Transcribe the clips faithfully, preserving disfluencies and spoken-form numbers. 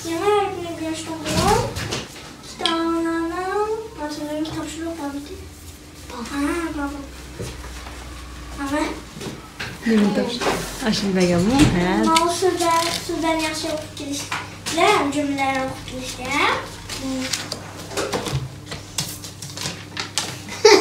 يېڭى ھەرپنى ئۆگىنىشتىن بۇرۇن كىتابلارنىڭ ماتېرىيالىنى تاپشۇرۇپ بارمىدى؟ ھە، بار. ئەمە نېمە تاپشۇردى؟ ئاشۇنى بەرگەنمۇ؟ ھە. ماۋۇ سۆزلەر، سۆزلەرنى ياخشى ئوقۇپ كېلىشكە، جۈملىلەرنى ئوقۇپ كېلىشكە.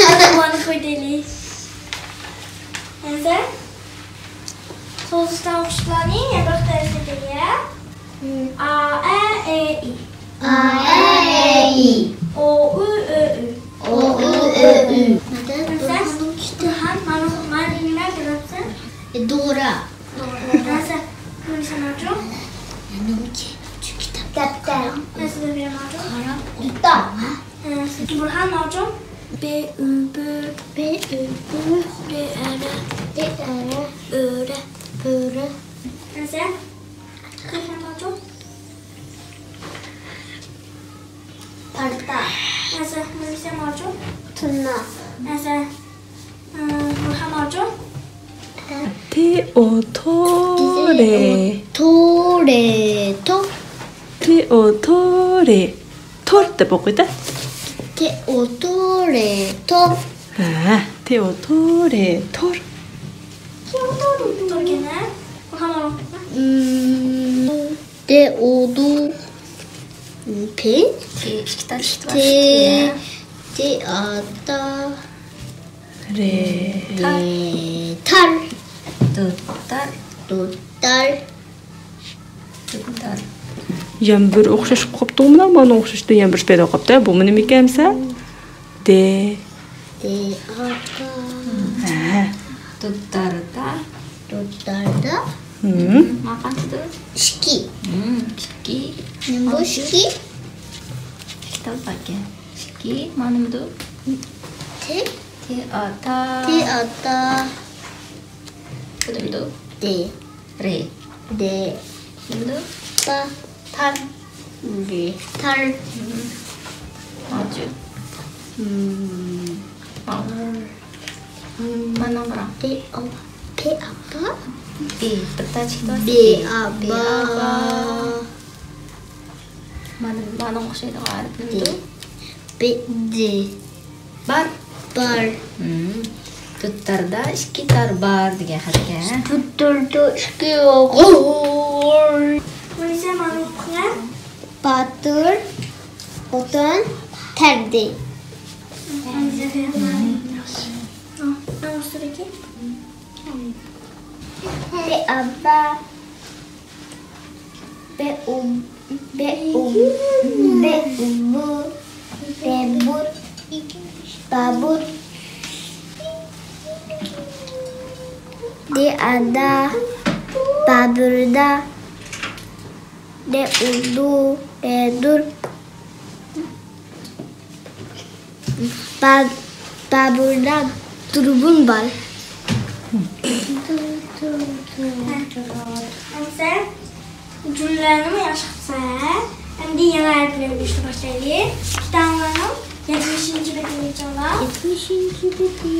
ئادەم بۇنى قويدىلى. ھەمزە. سوزۇشتا ئوقۇشلارنى يەنە بىر قېتىم ئەسلىتەيلى. ئا، ئە، ئې، ئى. ئا، ئە، ئې، ئى. ئو، ئۇ، ئۆ، ئۈ. ئو، ئۇ، ئۆ، ئۈ. ھەمزە. بۇرھان، مانا، مانا نېمە بىلەمسەن؟ دورا. دورا. ھەمزە. نېمە سەن ئاچۇ؟ دەپتەر. ھەمزە. نېمە ئاچۇ؟ قارا. دۇتار. ھە، سىزگە بۇرھان ماۋۇ. بې، ئۈ، بۆ. بې، ئۈ، بۆ. رې، ئە، رە. رې، ئە، رە. ئۆرە. ئۆرە. ھە، سەن؟ بۇرھان ماۋۇ. پارتا. ھە، سەن؟ مۇنىسى ماۋۇ. تۇرنا. ھە، سەن؟ ھە، بۇرھان ماۋۇ. تې ئو تو رې. تو رې، تو. تې ئو تو رې. تور دەپ ئوقۇيدۇ. تې ئو تو رې، تور. ھە، تې ئو تو رې، تور. تور دېگەن، ھە؟ بۇرھان ماۋۇ. م، تې ئو دۇ. پې. تې، ئىككى تاش. تې، تې ئا تا. رې. رې، تار. دۇتار. دۇتار. دۇتار. يەنە بىر ئوخشاش قوپتۇغۇ مانا، مانا ئوخشاشتى، يەنە بىر پەيدا قوپتى. بۇمۇ نېمىكەن دېسە؟ دې. دې، ئا، تا. ھە. دۇتاردا. دۇتاردا. ھىم. مانا قانچىدۇ؟ ئىككى. ھىم، ئىككى. نېمە بۇ ئىككى؟ ئىككى تال باركەن. ئىككى، مانا نېمىدۇ؟ تې. تې ئا تا. تې ئا تا. بۇ نېمىدۇ؟ دې. رې. دې. نېمىدۇ؟ تا. تار. دې. تار. ماۋۇچۇ؟ مم. ماۋۇ. مم. مانا قاراڭ. دې ئا. پې ئا پا. بې. بىر تال چىقتى. بې ئا با. مانا، مانا ئوخشايدىغان ھەرپ نېمىدۇ؟ بې، دې. بار. بار. ھىم. دۇتاردا ئىككى تار بار دېگەن خەتكەن. دۇتاردا ئىككى ئوغۇل. مۇنىسى مانا ئوقۇڭ. باتۇر، خوتۇن، تەردى. بې ئا با. بې ئۇ، بې ئۇ، بې ئۇ بۇ، بەبۇر، بابۇر. دې ئا دا، بابۇردا. دې ئۇ دۇ، دېدۇر. با-، بابۇردا دۇربۇن بار. ئەمسە جۈملىلەرنىمۇ ياخشى قىلسا، ئەمدى يېڭى ھەرپلەرنى ئۆگىنىشكە باشلايلى. كىتابىڭلارنىڭ يەتمىشىنچى بېتىنى ئېچىڭلار. يەتمىشىنچى بېتى.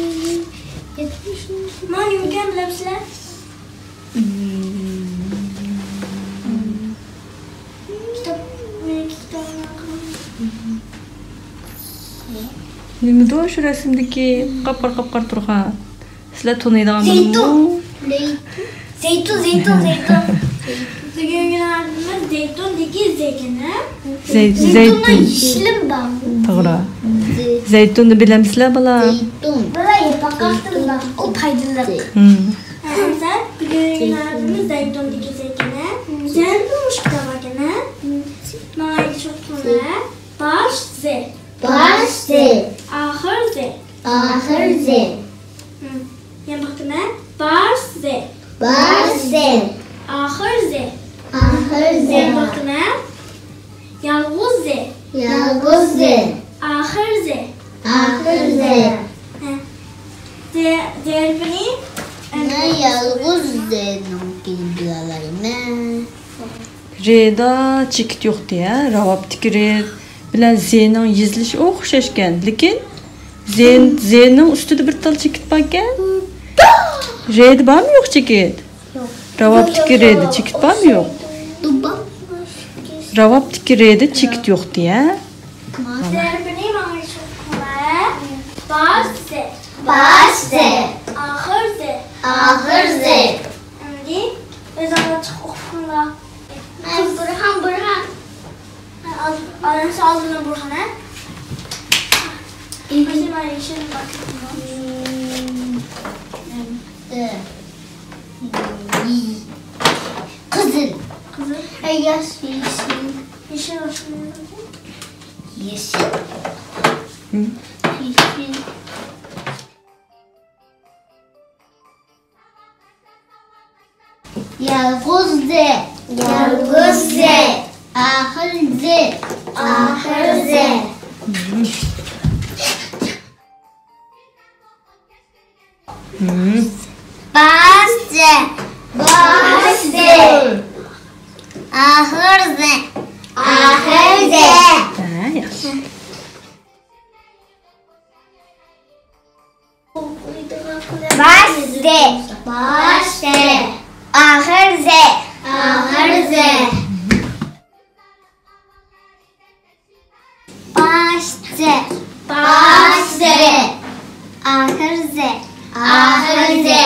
يەتمىشىنچى. مانا نېمىكەن بىلەمسىلەر؟ كىتاب، مېنىڭكى كىتابىمنى قىلىڭ. نېمىدۇ شۇ رەسىمدىكى قاپقارا، قاپقارا تۇرغان؟ سىلەر تونۇيدىغان زەيتۇن. بىلىمۇ؟ زەيتۇن، زەيتۇن، زەيتۇن. بۈگۈنكى ھەرپىمىز زەيتۇندىكى زەيتۇن. زەي-، زەيتۇندا زەيتۇن. يېشىلمۇ بار. توغرا. زەي-، زەيتۇننى بىلەمسىلەر، بالىلار؟ زەيتۇن. بالىلار، ياپراقلاردىن بار. ئۇ پايدىلىق. ھىم. ھەمزە، بۈگۈنكى ھەرپىمىز زەيتۇندىكى زەيتۇن. زەيتۇن مۇشۇ كىتاب ئىكەن. ماڭا ئېيتىش ئوقۇڭلار. باش زې. باش زې. ئاخىر زې. ئاخىر زې. ھىم. يەنە بىر قېتىم. باش زې. باش زې. ئاخىر زې. ئاخىر زې. يەنە بىر قېتىم. يالغۇز زې. يالغۇز زې. ئاخىر زې. ئاخىر زې. ھە. زې، زېربىنى. مەن يالغۇز زېنىڭكىنى بىلالايمەن. رېدا چېكىت يوقتى، ھە؟ راۋابتىكى رې بىلەن زېنىڭ يېزىلىشى ئوخشاشكەن، لېكىن زېن-، زېنىڭ ئۈستىدە بىر تال چېكىت باركەن. رېدا بارمۇ يوق چېكىت؟ يوق. راۋابتىكى رېدا چېكىت بارمۇ يوق؟ راۋابتىكى رېدە چېكىت يوقتى، ھە؟ زەربىنى ماڭا ئوقۇڭلار. باش زە. باش زە. ئاخىر زە. ئاخىر زە. ئەمدى ئۆزۈڭلار چىقىپ ئوقۇڭلار. مەن بۇرھان، بۇرھان. ئانىسى ئالدىدا بۇرھان، ھە؟ ماشىنا يېشىل. قىزىل. قىزىل. ئەي، ياش، يېشىل. يېشىل، يېشىل. يېشىل. يالغۇز زى. يالغۇز زى. ئاخىر زى. ئاخىر زى. باش زى. باش زى. ئاخىر زى. ئاخىر زى. ھە، ياخشى. باش زى. باش زى. ئاخىر زى. ئاخىر زى. باش زى. باش زى. ئاخىر زى. ئاخىر زى.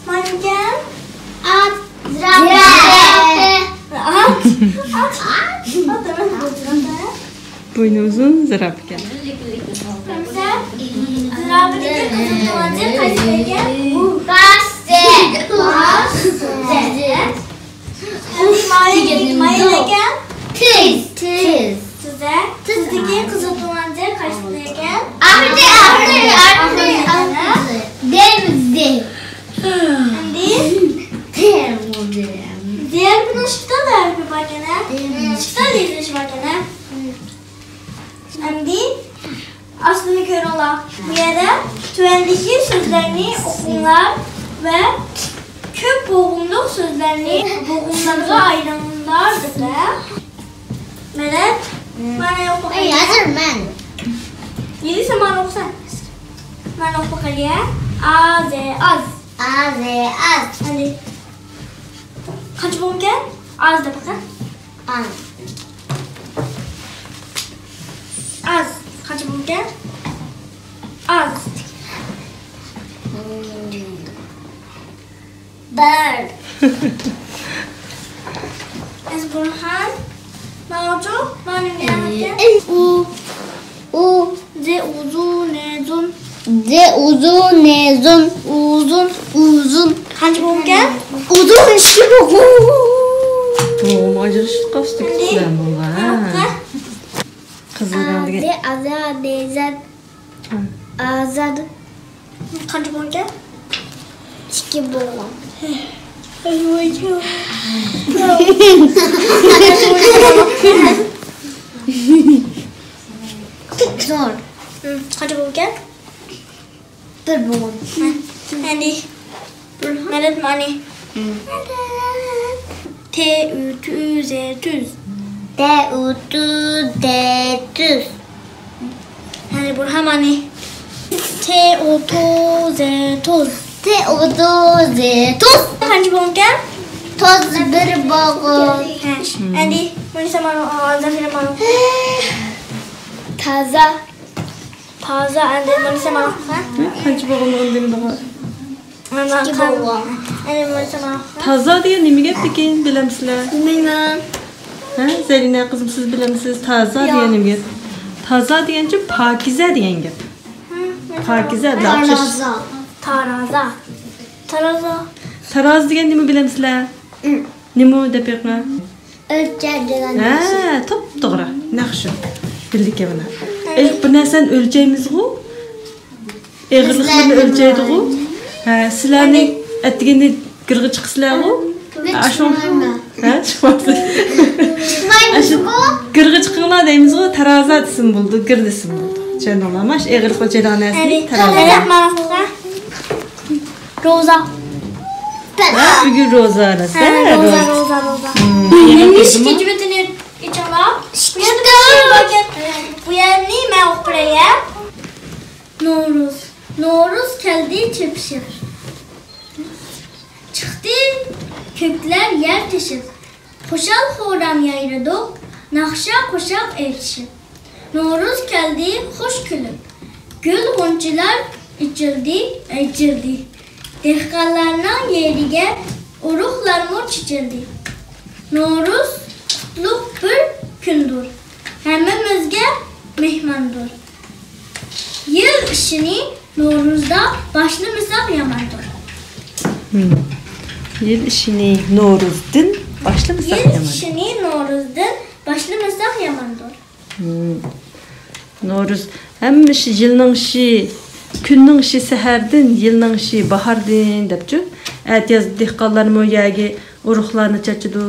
مانا ئىكەن. ئات. زىراپە. ئات. ئات. ئات. بوينى ئۇزۇن زىراپە ئىكەن. زىراپىدىكى قىزىل تۇمانچىق قايسى ئىكەن؟ باش زى. باش زى. مايىل ئىكەن. تىز. تىز. تىزە. تىزدىكى قىزىل تۇمانچىق قايسى ئىكەن؟ ئاخىرقى، ئاخىرقى، ئاخىرقى، ئاخىرقى. دېمىز، دېمىز. ئەمدى زېربىنىڭ ئىككى تال ھەرپى باركەن، ھە؟ ئىككى تال يېزىلىشى باركەن، ھە؟ ئەمدى ئاستىنى كۆرۈڭلار. بۇ يەردە تۆۋەندىكى سۆزلەرنى ئوقۇڭلار ۋە كۆپ بوغۇملۇق سۆزلەرنى بوغۇملارغا ئايرىڭلار دېدى. مەدەت، مانا ئوقۇپ بېرەي. ھازىر مەن. يېزىسەن، مانا ئوقۇسەن. مانا ئوقۇپ بېرەي. ئا زە ئاز. ئا زە ئاز. ھەدە. قانچە بوغۇمكەن؟ ئاز دەپ باقە. ئاز. ئاز. قانچە بوغۇمكەن؟ ئاز. بىر. ئەز بۇرھان. ماۋۇچۇ، ماۋۇ نېمە دېگەن؟ ئۇ. ئۇ. زى ئۇزۇن، نى زۇن. زى ئۇزۇن، نى زۇن. ئۇزۇن، ئۇزۇن. قانچە بوغۇمكەن؟ ئۇزۇن ئىككى بوغۇم. بوغۇم ئاجرىشىپ قالسا تۈگىتىسىلەر بۇلار. قىزىل رەڭدىكى. ئازى، ئازا، نېزەن. ئازاد. قانچە بوغۇمكەن؟ ئىككى بوغۇم. زور. قانچە بوغۇمكەن؟ بىر بوغۇم. ھە. ئەمدى. مەدەت مانى. تې ئۇ تۇ زې تۈز. تې ئۇ تۇ زې تۈز. ھەدە بۇرھان مانى. تې ئۇ تۇ زې تۇز. تې ئۇ تۇ زې تۇز. قانچە بوغۇمكەن؟ توققۇز بىر بوغۇم. ھە. ئەمدى مۇنىسا مانا، ئا، زەفىرە مانا. تازا. تازا، ئەمدى مۇنىسا مانا. ھە؟ قانچە بوغۇم دېگىنىغا. ئىككى بوغۇم. ئەمدى مۇنىسا مانا. تازا دېگەن نېمە گەپ لېكىن، بىلەمسىلەر؟ بىلمەيمەن. ھە، زەرىنە قىزىم، سىز بىلەمسىز؟ تازا دېگەن نېمە گەپ؟ تازا دېگەنچە پاكىزە دېگەن گەپ. پاكىزە، تارازا. تارازا. تارازا. تارازا دېگەن نېمە بىلەمسىلەر؟ نېمە دەپ بېقىڭ. ئۆلچەيدىغان نەرسە. ھە، توپتوغرا. نەق شۇ. بىلدىكەن مانا. ئېغىر بىر نەرسىنى ئۆلچەيمىزغۇ. ئېغىرلىقىنى ئۆلچەيدىغۇ. ھە، سىلەرنى ئەتىگەننى گىرغا چىقىسىلەرغۇ. ئاشۇ. ھە، چىقماپسىز. ئاشۇ گىرغا چىقىڭلار دەيمىزغۇ، تارازا دېسىمۇ بولىدۇ، گىر دېسىمۇ بولىدۇ. چۈشەندىڭلارمۇ؟ ئاشۇ ئېغىرلىقنى ئۆلچەيدىغان نەرسىنى تارازا. روزا. ھە، بۈگۈن روزا، راست، ھە، ھە، روزا، روزا. روزا، روزا. مم. نېمىش كېچىۋېتىنى ئېچىڭلار. بۇ يەرنى مەن ئوقۇپ بېرەي. نورۇز. نورۇز كەلدى چېپىشىپ. چىقتى كۆكلەر يەر تېشىپ. خۇشال-خۇرام يايرىدۇق، ناخشا-قوشاق ئېلىشىپ. نورۇز كەلدى خۇش كۈلۈپ، گۈل-غۇنچىلار ئېچىلدى، ئېچىلدى. دېھقانلارنىڭ يېرىگە ئۇرۇقلارمۇ چېچىلدى. نورۇز قۇتلۇق بىر كۈندۇر، ھەممىمىزگە مېھماندۇر. يىل ئىشىنى نورۇزدا باشلىمىساق ياماندۇر. ھىم. يىل ئىشىنى نورۇزدىن باشلىمىساق يىل ياماندۇر. ئىشىنى نورۇزدىن باشلىمىساق ياماندۇر. ھىم. نورۇز، ھەممە ئىش، يىلنىڭ ئىشى، كۈننىڭ ئىشى سەھەردىن، يىلنىڭ ئىشى باھاردىن دەپچۇ. ئەتىياز دېھقانلارمۇ يەرگە ئۇرۇقلارنى چاچىدۇ.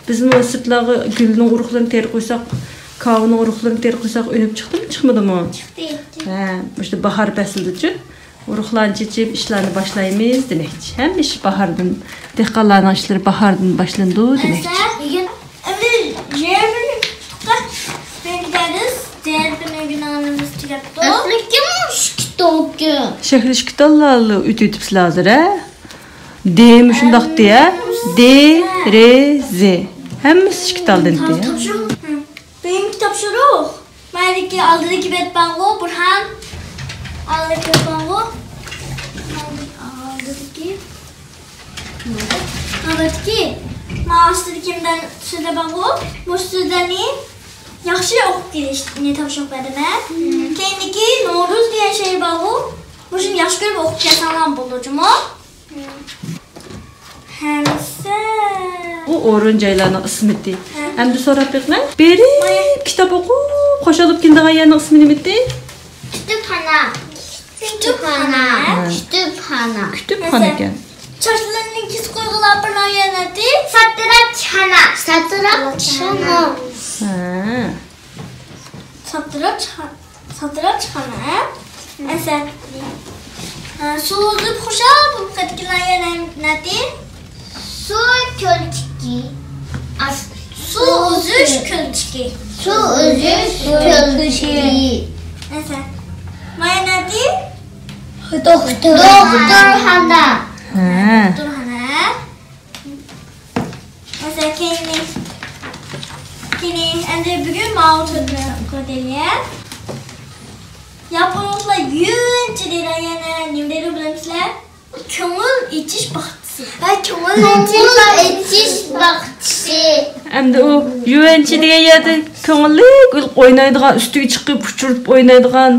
بىزمۇ سىرتلارغا گۈلنىڭ ئۇرۇقلىرىنى تېرىپ قويساق، كاۋىنىڭ ئۇرۇقلىرىنى تېرىپ قويساق، ئۈنۈپ چىقتىمۇ، چىقمىدىمۇ؟ چىقتى. ھە، مۇشۇ باھار پەسلىدىچۇ ئۇرۇقلارنى چېچىپ، ئىشلارنى باشلايمىز دېمەكچى. ھەممە ئىش باھاردىن، دېھقانلارنىڭ ئىشلىرى باھاردىن باشلىنىدۇ دېمەكچى. بۈگۈن ئەمدى جەربىنى تۇتقان بىرگىدەرس، جەربىنى گۈناھىمىز تۈگەپتۇ. ئەسلىكىمۇ ئىككى توكى. شەھىرى ئىككى تاللاللا ئۆتۈۋېتىپسىلەر ھازىر، ھە؟ دېمۇ شۇنداق دېيە. دېرىزە. ھەممىسى ئىككى تالدىن دېيە. تاپشۇرۇق. بۈگۈنكى تاپشۇرۇق. مايدىكى ئالدىدىكى بەت بارغۇ، بۇرھان. ئالدىدىكى بەت بارغۇ. ئالدىدىكى. ئالدىدىكى. ما ئاستىدىكى مۇنداق سۆزلەر بارغۇ. مۇشۇ سۆزلەرنى ياخشى ئوقۇپ كېلىشنى تاپشۇرۇق بەردىم، ھە؟ كېيىندىكى نورۇز دېگەن شېئىر بارغۇ. مۇشۇنى ياخشى كۆرۈپ ئوقۇپ كەلسەڭلار بولىدۇ جۇمۇ. ھەمسە. ئۇ ئورۇن جايلارنىڭ ئىسمىتى. ھە. ئەمدى سوراپ بېقىمەن. بېرىپ كىتاب ئوقۇپ، خۇشال بولۇپ كېلىدىغان يەرنىڭ ئىسمى نېمىتى؟ كۇتۇپخانا. كۇتۇپخانا. ھە. كۇتۇپخانا. كۇتۇپخانا ئىكەن. چاچلىرىنى كېسىپ قويغىلى ئاپىرىدىغان يەر نېمىتى؟ ساتىراتخانا. ساتىراتخانا. ھە. ساتىراتخا-، ساتىراتخانا، ھە؟ ئەسەر. ھە، سۇ ئۈزۈپ خۇشال بولۇپ كەتكىلى يەنە نەتى؟ سۇ كۆلچىكى. ئاس-، سۇ ئۈزۈش كۆلچىكى. سۇ ئۈزۈش كۆلچىكى. ئەسەر. مايا نەتى؟ دوختۇر. دوختۇرخانا. ھە. دوختۇرخانا. مەسىلەن، كېيىنى، كېيىنى، ئەمدى بۈگۈن ماۋۇ سۆزنى ئوقۇۋېتەيلى. ياپونلۇقلار يۈەنچى دەيدۇ، يەنە نېمە دەيدۇ بىلەمسىلەر؟ كۆڭۈل ئېچىش باغچىسى. ھە، كۆڭۈل ئېچىش باغچىسى. ئەمدى ئۇ يۈەنچى دېگەن يەردە كۆڭۈللۈك ئوينايدىغان، ئۈستىگە چىقىپ ئۇچۇرۇپ ئوينايدىغان،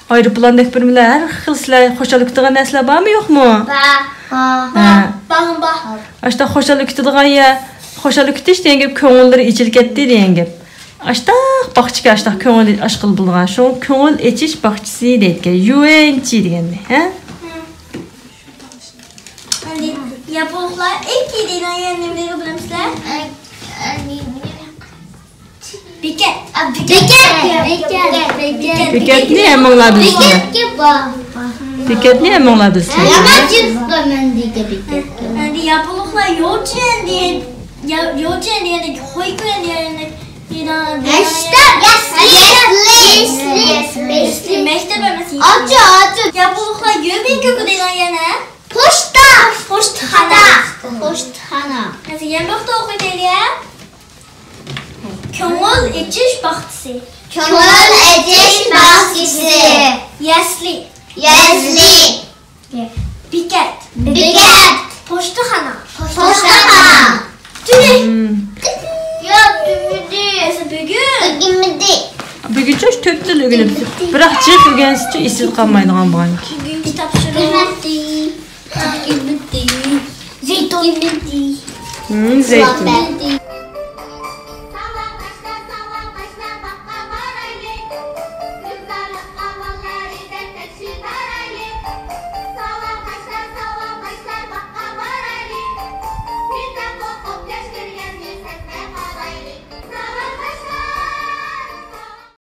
ئايروپىلاندەك بىر نېمىلەر، ھەر خىل سىلەر خۇشاللىق كېتىدىغان نەرسىلەر بارمۇ يوقمۇ؟ بار. ھە. بار، بار. ئاشۇنداق خۇشاللىق كېتىدىغان يەر، خۇشاللىق كېتىش دېگەن گەپ كۆڭۈللىرى ئېچىلىپ كەتتى دېگەن گەپ. ئاشتاق باغچىكەن، ئاشتاق كۆڭۈل ئاچقىلى بولىدىغان. شۇ كۆڭۈل ئېچىش باغچىسى دەيدىكەن. يۈەنچى دېگەننى، ھە؟ ياپونلۇقلار ئېكى دەيدىغان يەرنى نېمە دەيدۇ بىلەمسىلەر؟ بېكەت. بېكەت. بېكەت. بېكەت. بېكەتنى ھەممىڭلار بىلىسىلەر. بېكەتكە بار. بېكەتنى ھەممىڭلار بىلىسىلەر. يامان جىنس بار مەندىكى بېكەتكە. ئەمدى ياپونلۇقلار يوچيەن دېگەن، يا-، يوچيەن دېگەندەك، خويكۇيەن دېگەندەك، دېگەن-، دېگەن-، مەكتەپ. يەسلى. يەسلى. يەسلى. مەكتەپ ئەمەس، يەسلى. ئاچا، ئاچا. ياپونلۇقلار يۈبىن كۆكى دەيدىغان يەر نە؟ پوچتا. پوچتىخانا. پوچتىخانا. ھازىر يەنە بىر قېتىم ئوقۇۋېتەيلى. كۆڭۈل ئېچىش باغچىسى. كۆڭۈل ئېچىش باغچىسى. يەسلى. يەسلى. بېكەت. بېكەت. پوچتىخانا. پوچتىخانا. تۈگەي. ھىم. ياق، تۈگىدى. بۈگۈن. تۈگىمىدى. بۈگۈنچە شۇ تۆت تىل ئۆگىنىپسىز. بىراق جىق ئۆگەنسىچۇ ئېسىدە قالمايدىغان بولغانكى. بۈگۈنكى تاپشۇرۇق. زەيتۇن. ھىم، زەيتۇن.